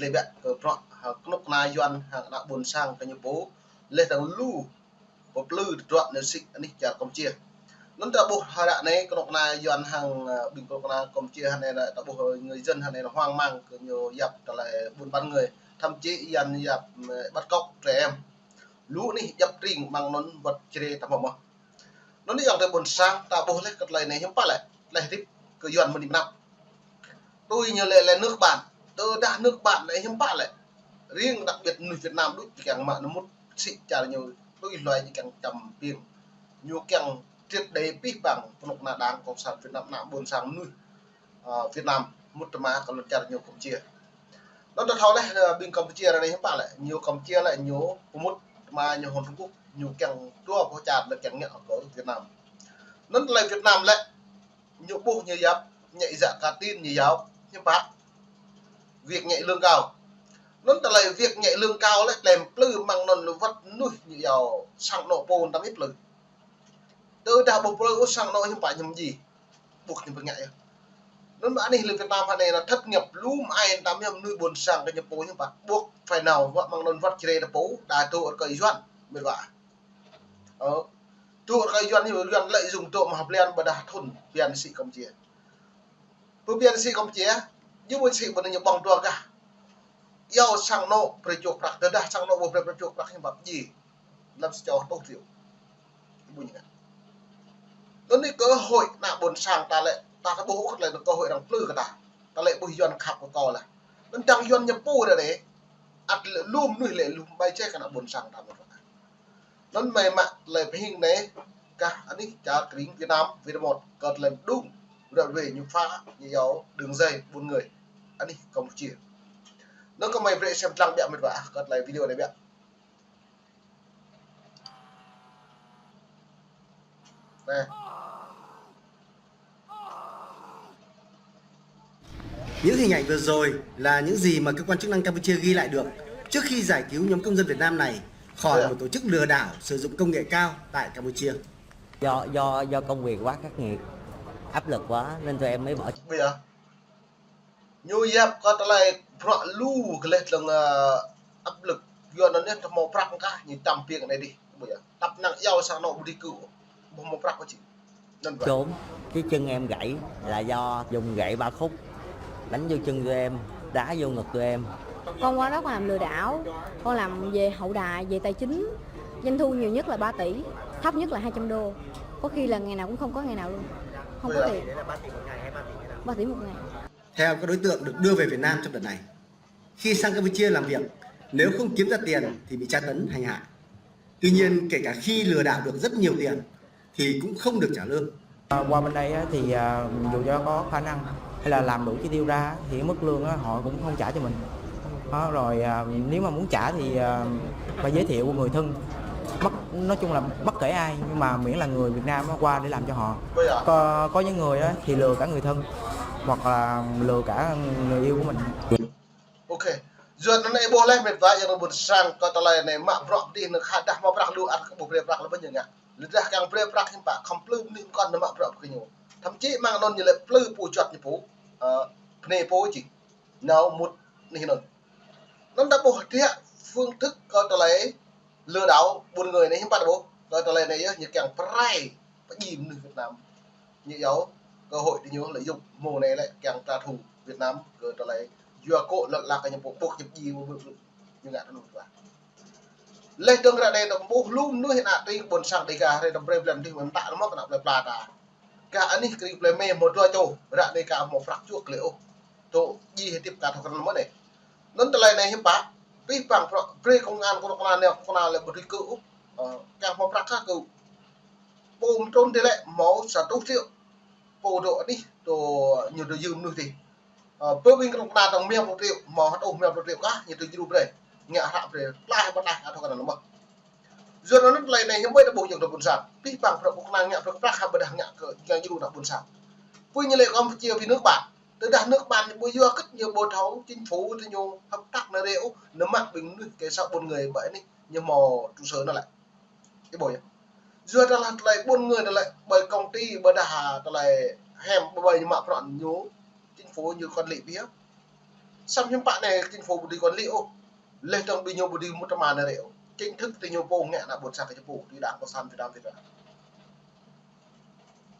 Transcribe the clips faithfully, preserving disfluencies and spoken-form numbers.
lĕ biă kơ bruă, ha, kơnuk kơna Yuan hăng ană ƀôn sang kơ ñu pô, leh dơ̆ng lu pơplư tơdruă nao sĭ anih čar Kampuchia. Anŭn ta ƀuh hră anai kơnuk kơna Yuan hăng, ơ, ƀing kơnuk kơna Kampuchia hă anai ta ƀuh người dân hă anai hoang mang kơ ñu yap tơlơi buôn bán người, thậm chí Yuan yap, ơ, bắt cóc trẻ em. Lu anih djăp tring amăng anŭn wơ̆t Jrai ta hmâo mơ̆n. Anŭn yơh tơlơi ƀôn sang ta ƀuh leh kơ tơlơi anai hiư̆m pă lĕ, tơlơi hơdip kơ Yuan mơ̆ng anai mơnă. Tui ñu lĕ lĕ nước bạn, tơdah nước bạn lĕ hiư̆m pă lĕ. Riêng đặc biệt mơnuih Việt Nam đôč či kiăng mă anŭn mŭt sĭ čar ñu tui hluai či kiăng čăm piêng. Ñu kiăng triệt để pih pang kơnuk kơna Đảng Cộng sản Việt Nam ană ƀôn sang mơnuih, ơ, Việt Nam mŭt tơma kơ lŏn čar ñu Kampuchia. Anŭn ta thâo leh, ơ, ƀing Kampuchia ră anai hiư̆m pă lĕ, ñu Kampuchia lĕ ñu pơmŭt tơma ñu hŏn Trung Quốc, ñu kiăng dua boh čar lĕ kiăng ngă kơ Việt Nam. Anŭn tơlơi Việt Nam lĕ ñu ƀuh ñu yap, nhẹ dạ cả tin ñu yap, hiư̆m pă. Việc nhẹ lương cao. Anŭn tơlơi việc nhẹ lương cao lĕ tơlơi plư amăng anŭn wơ̆t mơnuih ñu yap sang anŏ pô tam ih plư. Tơdah ƀu plư ôh sang anŏ hiư̆m pă ñu mơ̆n djai. Ƀuh ñu pơngă yơh. Anŭn mơ̆ anih lĕ Việt Nam hă anai anŭn thất nghiệp lu mơai tam yơh mơnuih ƀôn sang kơ ñu pô hiư̆m pă. Ƀuh phải nao wơ̆t amăng anŭn wơ̆t Jrai ta pô, đa dŏ rơkơi Yuan, mĕt wa. Ơ, dŏ rơkơi Yuan ñu, Yuan lợi dụng dŏ mă blan ƀôdah thun, blan sĭ Kampuchia. Pơ blan sĭ Kampuchia, ñu ƀu sĭ ƀôdah ñu ƀơ̆ng dua gah. Yua sang anŏ brơi čô prăk, tơdah sang anŏ ƀu brơi, brơi čô prăk hiư̆m pă djai. Lăm sa čô rơtuh triệu. Ƀu ñu ngă. Anŭn anai cơ hội ană ƀôn sang ta lĕ, ta ta ƀuh kơ tơlơi anŭn cơ hội arăng plư kơ ta. Ta lĕ ƀuh Yuan khăp kơ kâo lah. Anŭn čang Yuan ñu pô ră anai, ăt lĕ lu mơnuih lĕ lu ƀai čeh kơ ană ƀôn sang ta mơ̆n. Anŭn mơ̆ mă tơlơi pơhing anai, kah anih čar kring Việt Nam, Việt Nam một, kơ tơlơi mơđung, ră ruai ñu phá, ñu yua đường dây buôn người, anih Campuchia. Anŭn kơmơi brơi sem lăng biă mĕt wa, kơ tơlơi video anai biă. Anai. Những hình ảnh vừa rồi là những gì mà cơ quan chức năng Campuchia ghi lại được trước khi giải cứu nhóm công dân Việt Nam này khỏi một tổ chức lừa đảo sử dụng công nghệ cao tại Campuchia. Do, do, do công việc quá khắc nghiệt, áp lực quá nên tụi em mới bỏ. Ƀiă. Ñu yap kơ tơlơi bruă lu gleh lăng, ơ, áp lực. Yua anŭn yơh ta hmâo prăk kah ñu čăm piêng anai dih. Ƀiă. Tăp năng yua sang anŏ ƀu dưi kơ. Ƀu hmâo prăk kơ či. Anŭn ƀiă. Trốn, cái chân em gãy là do dùng gậy ba khúc đánh vô chân tụi em, đá vô ngực tụi em. Con qua đó con làm lừa đảo, con làm về hậu đài, về tài chính. Doanh thu nhiều nhất là ba tỷ, thấp nhất là hai trăm đô. Có khi là ngày nào cũng không có ngày nào luôn. Không có tiền. Ba tỷ một ngày. Theo các đối tượng được đưa về Việt Nam trong đợt này, khi sang Campuchia làm việc, nếu không kiếm ra tiền thì bị tra tấn, hành hạ. Tuy nhiên, kể cả khi lừa đảo được rất nhiều tiền thì cũng không được trả lương. Ờ, qua bên đây á, thì, ờ, dù cho có khả năng hay là làm đủ chỉ tiêu ra thì mức lương á, họ cũng không trả cho mình. Đó, rồi, ờ, nếu mà muốn trả thì, ờ, phải giới thiệu người thân. Bất, nói chung là bất kể ai nhưng mà miễn là người Việt Nam á, qua để làm cho họ. Có, có những người á, thì lừa cả người thân hoặc là lừa cả người yêu của mình. Ok. Yua anŭn anai ƀuh leh mĕt wa, yua anŭn ƀôn sang kơ tơlơi anai mă bruă pơdih anŭn khă dah mă prăk lu ăt kơ ƀu brơi prăk lĕ ƀu ñu ngă. Lĕ dah kiăng brơi prăk hiư̆m pă khŏm plư mơnuih mơkŏn anŭn mă bruă kơ ñu. Thậm chí amăng anŭn ñu lĕ plư pô čuăt ñu pô, ơ, pơnê pô či. Nao mŭt anih anŭn. Anŭn ta ƀuh hơdră phương thức kơ tơlơi lừa đảo buôn người anai hiư̆m pă ta ƀuh. Kơ tơlơi anai yơh ñu kiăng pơrai pơdjai mơnuih Việt Nam. Ñu yua cơ hội tui ñu lợi dụng mơ̆ng anai lĕ kiăng trả thù Việt Nam kơ tơlơi yua kơ lŏn lă kơ ñu pô ƀuh ñu pơdjai ƀu ƀu ñu ngă tơnŭn kơ. Leh dơ̆ng ră anai ta ƀuh lu mơnuih ană tring ƀôn sang Dêga rai ta brơi blan dih mơ̆n ta mơ̆ kơ ană plơi pla ta. Kah anih kring plơi mĕ hmâo dua čô, ră anai kah hmâo prăk čuh klĕ ôh. Tŏ djai hơdip kah thâo krăn mơ̆n anai. Anŭn tơlơi anai hiư̆m pă, pih pang bruă, brơi công an kơnuk kơna anai kơnuk kơna lĕ ƀu dưi kơ ôh. Ơ, kah hmâo prăk kah kơ. Pô mơtrŭn dih lĕ hmâo sa rơtuh triệu. Pô dŏ anih, dŏ ñu dŏ yơ̆m mơnuih dih. Ơ, pơ ƀing kơnuk kơna tơ̆ng rơma pluh triệu, hmâo hơtuh rơma pluh triệu kah, ñu dŏ djru brơi. Ngă hră brơi, tlaih ƀơ̆t tlaih, ăt thâo kơ anŭn mơ̆n. Yua anŭn tơlơi anai hiư̆m pă ta ƀuh yơh kơ ƀôn sang. Pih pang bruă kơnuk kơna ngă bruă kơ prăk hă ƀôdah ngă kơ, ngă djru ană ƀôn sang. Pô ñu lĕ Campuchia ƀu nước bạn. Tơdah nước bạn ñu ƀu yua kơ ñu ƀu thâo chính phủ tui ñu hợp tác anai rai ôh, anŭn mă ƀing mơnuih kơ sa ƀôn người ƀơi anih ñu hmâo trụ sở anŭn lĕ. Ih ƀuh yơh. Yua dah lĕ tơlơi ƀôn người dah lĕ ƀơi công ty ƀôdah tơlơi hiam ƀơi ñu mă bruă ñu, chính phủ ñu quản lý biă. Samơ̆ hiư̆m pă anai chính phủ ƀu dưi kơnong lĕ ôh. Leh dơ̆ng ƀing ñu ƀu dưi mŭt tơma anai rĕ ôh. Chính thức tơ ñu pô ngă ană ƀôn sang kơ ñu pô, tui Đảng Cộng sản Việt Nam Việt Nam.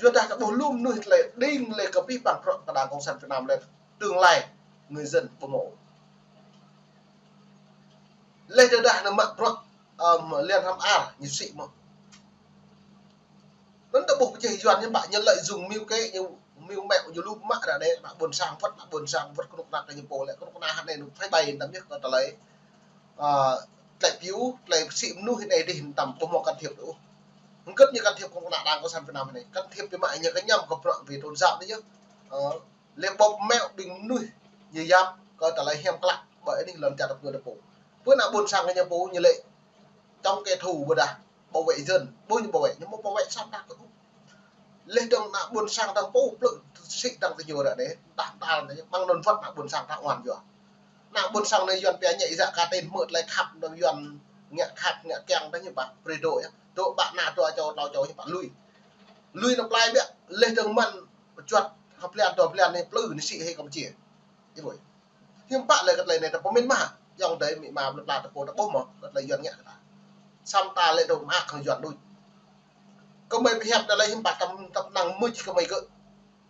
Yua dah ta ƀuh lu mơnuih tơlơi đing lĕ kơ pih pang bruă kơ Đảng Cộng sản Việt Nam lĕ tương lai người dân ƀu hmâo. Leh tơdah anŭn mă bruă, ưm, Liên Hợp Ar ñu sĭ mơ̆n. Anŭn ta ƀuh pơjeh Yuan ñu ƀă ñu lợi dụng mưu kế, ñu mưu mẹo ñu lu mă ră anai, ană ƀôn sang wơ̆t, ană ƀôn sang wơ̆t kơnuk kơna kơ ñu pô lĕ, kơnuk kơna hă anai ñu phải ƀai tăm yơh kơ tơlơi, ơ, tơlơi piu, tơlơi sĭ mơnuih anai dih tăm ƀu hmâo can thiệp ôh. Hơget ñu can thiệp kơnuk kơna Đảng Cộng sản Việt Nam anai, can thiệp biă mă ñu kơ ñăm kơ bruă về tôn giáo anai yơh. Ơ, lĕ ƀôp meo ƀing mơnuih ñu yap kơ tơlơi hiam klă ƀơi anih lŏn čar tơpơ̆ng tơpô. Pơ ană ƀôn sang kơ ñu pô ñu lĕ chống kẻ thù ƀôdah bảo vệ dân, ƀu ñu bảo vệ, ñu mơ̆ bảo vệ sat ta kơ. Leh dơ̆ng ană ƀôn sang ta pô plư sĭ dơ̆ng tơ ñu ră anai, dah tal anai, mơ̆ng anŭn wơ̆t ană ƀôn sang ta oan yua. Ană ƀôn sang anai Yuan pia ñĕ ih dă ka tên hmư̆ tơlơi khăp, dơ̆ng Yuan ngă khăp, ngă kiăng ta ñu ƀă, brơi dŏ yơh. Dŏ ƀă ană dua čô, tlâo čô ñu ƀă lui. Lui anŭn plai biă, leh dơ̆ng mơ̆n pơčuăt, ha blan, dua blan anai plư anai sĭ hĭ Campuchia. Ih ƀuh. Hiư̆m pă lĕ kơ tơlơi anai ta pơmĭn mơ̆. Yŏng dơi amĭ ama plơi pla ta pô ta ƀuh mơ̆n, kơ tơlơi Yuan ngă kơ ta. Samơ̆ ta lĕ dŏ mă kơ Yuan đôč. Kơmơi pơhiăp tơlơi hiư̆m pă tăm, tăm năng mưč kơmơi kơ.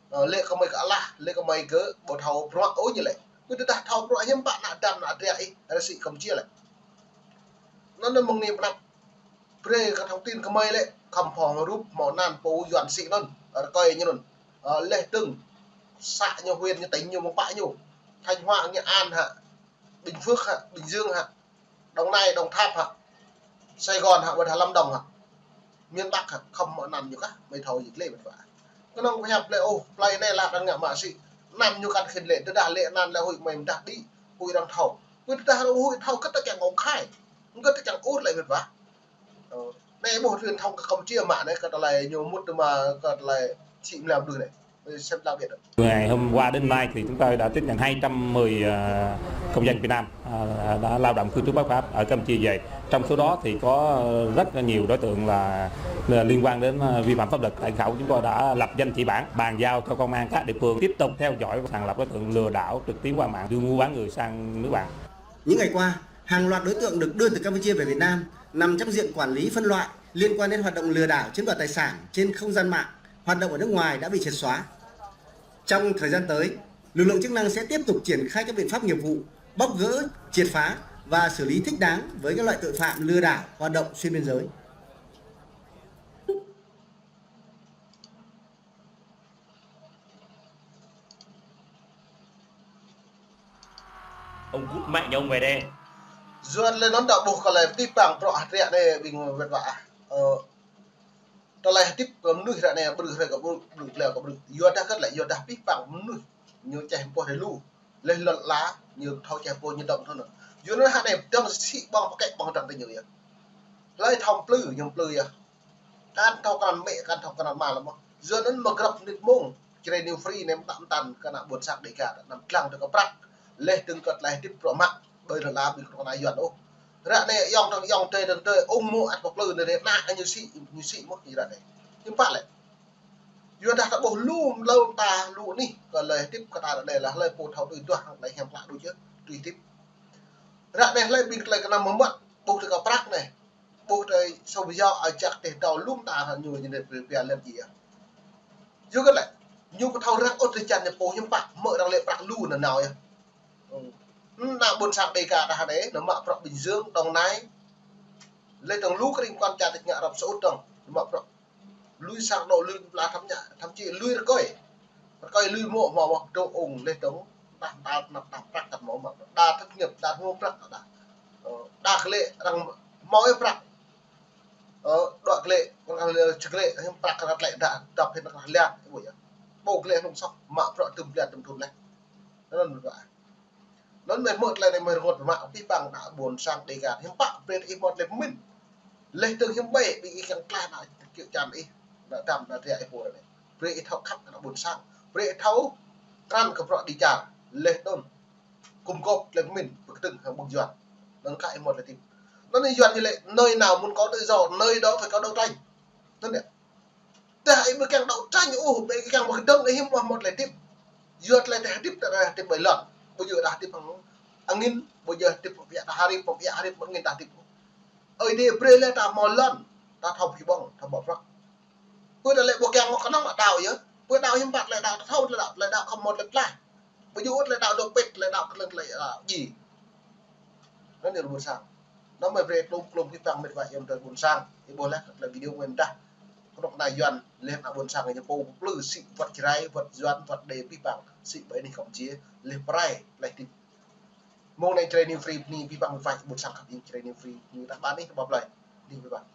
Ơ, lĕ kơmơi kơ alah, lĕ kơmơi kơ ƀu thâo bruă ôh ñu lĕ. Ƀu tơdah thâo bruă hiư̆m pă ană dăm ană dra ih, rơsĭ Campuchia lĕ. Anŭn anŭn mơ̆ng anai pơnăp. Brơi kơ thông tin kơmơi lĕ, khŏm phŏng rup hmâo anăn pô Yuan sĭ anŭn, rơkơi ñu anŭn. Ơ, leh dơ̆ng, să ñu, huyện ñu, tỉnh ñu, mơ̆ng pă ñu. Thanh Hóa, Nghệ An hă, Bình Phước hă, Bình Dương hă, Đồng Nai, Đồng Tháp hă, Sài Gòn hă, ƀôdah Lâm Đồng hă, miền Bắc hă, khŏm hmâo anăn ñu kah, mơi thâo yơh lĕ mĕt wa. Kơnơ̆ng pơhiăp lĕ, ôh, plơi anai lăp arăng ngă mă sĭ. Anăn ñu kăn khĭn lĕ, tơdah lĕ anăn lĕ huĭ mơi mơdah đĭ, huĭ arăng thâo. Ƀu tơdah arăng huĭ thâo, kơ ta kiăng công khai. Kơ ta kiăng ur lĕ mĕt wa. Ơ, anai ƀuh truyền thông kơ Campuchia mă anai, kơ tơlơi ñu mŭt tơma, kơ tơlơi sĭ mlam đuh anai. Ơ, xem đặc biệt. Từ ngày hôm qua đến nay thì chúng tôi đã tiếp nhận hai trăm mười, ờ, công dân Việt Nam, ờ, đã lao động cư trú bất hợp pháp ở Campuchia về. Trong số đó thì có rất là nhiều đối tượng là, là liên quan đến, ờ, vi phạm pháp luật. Tại khẩu chúng tôi đã lập danh chỉ bản bàn giao cho công an các địa phương tiếp tục theo dõi, sàng lọc đối tượng lừa đảo trực tuyến qua mạng, mua bán người sang nước bạn. Những ngày qua, hàng loạt đối tượng được đưa từ Campuchia về Việt Nam nằm trong diện quản lý phân loại liên quan đến hoạt động lừa đảo chiếm đoạt tài sản trên không gian mạng, hoạt động ở nước ngoài đã bị triệt xóa. Trong thời gian tới, lực lượng chức năng sẽ tiếp tục triển khai các biện pháp nghiệp vụ, bóc gỡ, triệt phá và xử lý thích đáng với các loại tội phạm lừa đảo hoạt động xuyên biên giới. Ông cút mẹ nhà ông về đây. Yuan lĕ anŭn ta ƀuh kơ tơlơi pih pang bruă hơdră anai ƀing mĕt wa. Ơ, tơlơi hơdip kơ mơnuih ră anai ƀrư̆ hrơi kơ ƀrư̆, ƀrư̆ hlâo kơ ƀrư̆. Yua dah kơ tơlơi, yua dah pih pang mơnuih ñu čeh pô hrơi lu. Leh lŏn ala ñu thâo čeh pô ñu dŏ thâo anŭn. Yua anŭn hă anai dơ̆ng sĭ ƀơ̆ng pơkĕ ƀơ̆ng dơ̆ng tơ ñu yơh. Hlơi thâo plư, ñu plư yơh. Kăn thâo kơ anăn mĕ, kăn thâo kơ anăn ama lĕ mơ̆n. Yua anŭn mơ̆ grăp mơnit mông, Jrai New Free anai mơtă mơtăn kơ ană ƀôn sang Dêga, anăm lăng tơ kơ prăk. Leh dơ̆ng kơ tơlơi hơdip bruă mă, ƀơi lŏn ala ƀing kơnuk kơna Yuan ôh. Ră anai yŏng dơ̆ng yŏng, tơi dơ̆ng tơi, ung mô ăt pơplư anai rĕ, ană ñu sĭ, ñu sĭ mơ̆n ră anai. Hiư̆m pă lĕ. Yua dah ta ƀuh lu mlâo ta lu anih, kơ tơlơi hơdip kơ ta ră anai lah hlơi pô thâo tui duah hăng tơlơi hiam klă đôč yơh, tui hơdip. Ră anai hlơi ƀing tơlơi kơnăm mơmŏt, ƀuh tơ kơ prăk anai. Ƀuh tơ sâu bơyâo, ơ, jak teh tâo lŏm ta hă ñu, ñu anai pia lĕ jĭ yơh. Yua kơ lĕ, ñu ƀu thâo răng ôh tơlơi čan ñu pô hiư̆m pă, mơ̆ arăng lĕ prăk lu nanao yơh. Ơ. Ană ƀôn sang Dêga ta hă anai, ñu mă bruă Bình Dương, Đồng Nai. Leh dơ̆ng lu kơ ring kuan čar tơčô ngă Arab Saudi dơ̆ng, ñu mă bruă. Lui sang dŏ, lui pla thăm nhă, thậm chí lui rơkơi. Rơkơi lui mơ̆, mơ̆, mơ̆, dŏ ung leh dơ̆ng, dah, dah, dah, dah prăk kăt mơ̆, mơ̆, dah thất nghiệp, dah mơ̆ prăk, dah. Ơ, dah kơ lĕ arăng mơ̆ ih prăk. Ơ, dua kơ lĕ, arăng lĕ, čih kơ lĕ, hiư̆m prăk kơ lĕ, dah, dah phen kơ lĕ, ƀu yơh. Ƀu kơ lĕ hnung soh, mă bruă tơm blan tơm thun leh. Anŭn mơ̆n wa. Anŭn mơi hmư̆ tơlơi anai mơi rơngot biă mă, pih pang ană ƀôn sang Dêga. Hiư̆m pă brơi ih hmâo tơlơi pơmĭn. Leh dơ̆ng hiư̆m ƀai, ƀing ih kiăng klah ană kơyâo čan ih. Ană dăm, ană dra ih pô anai. Brơi ih thâo khăp kơ ană ƀôn sang. Brơi ih thâo krăn kơ bruă dêh čar. Leh anŭn gum gôp tơlơi pơmĭn, pơkơdơ̆ng hăng ƀing Yuan. Anŭn kah ih hmâo tơlơi hơdip. Anŭn Yuan ñu lĕ, nơi nào muốn có tự do, nơi đó phải có đấu tranh. Anŭn yơh. Tơdah ih ƀu kiăng đấu tranh ôh, ƀu kiăng pơkơdơ̆ng, ih hiư̆m ƀu hmâo tơlơi hơdip. Yua tơlơi tơlơi hơdip ta hơdip ƀơi lŏn. Ƀu djơ̆ đah tĭp hăng angin, ƀu djơ̆ tĭp hăng pia đah hari, pia hari angin đah tĭp. Ơi Adai brơi lĕ ta hmâo lŏn, ta thâo phi ƀơ̆ng, thâo ƀơ̆ng prăk. Pơ ta lĕ ƀu kiăng ngŏ kơnơ̆ng đaŏ yơh. Pơ đaŏ hiư̆m pă lĕ đaŏ ta thâo lĕ đaŏ, lĕ đaŏ khŏm mơ̆t lĕ tlaih. Ƀu djơ̆ ôh lĕ đaŏ dŏ pĕt lĕ đaŏ kơlơ̆ng lĕ đaŏ ji. Anŭn yơh ƀôn sang. Anŭn mơi brơi klum klum pih păng mĕt wa yơ̆m tơl ƀôn sang. Ih ƀuh lĕ kơ tơlơi video mơi mơdah. Kơnuk kơna Yuan lĕ ană ƀôn sang ñu pô plư sĭ wơ̆t Jrai, wơ̆t Yuan, wơ̆t Adai pih păng. Sĭ ƀơi anih Kampuchia, lĕ prai, lĕ tĭp. Mơ̆ng anai Jrai New Free bơni pih păng mĕt wa ƀôn sang khăp ing Jrai New Free. Ñu ta ƀan anih kơ ƀă plơi. Bơni pih păng.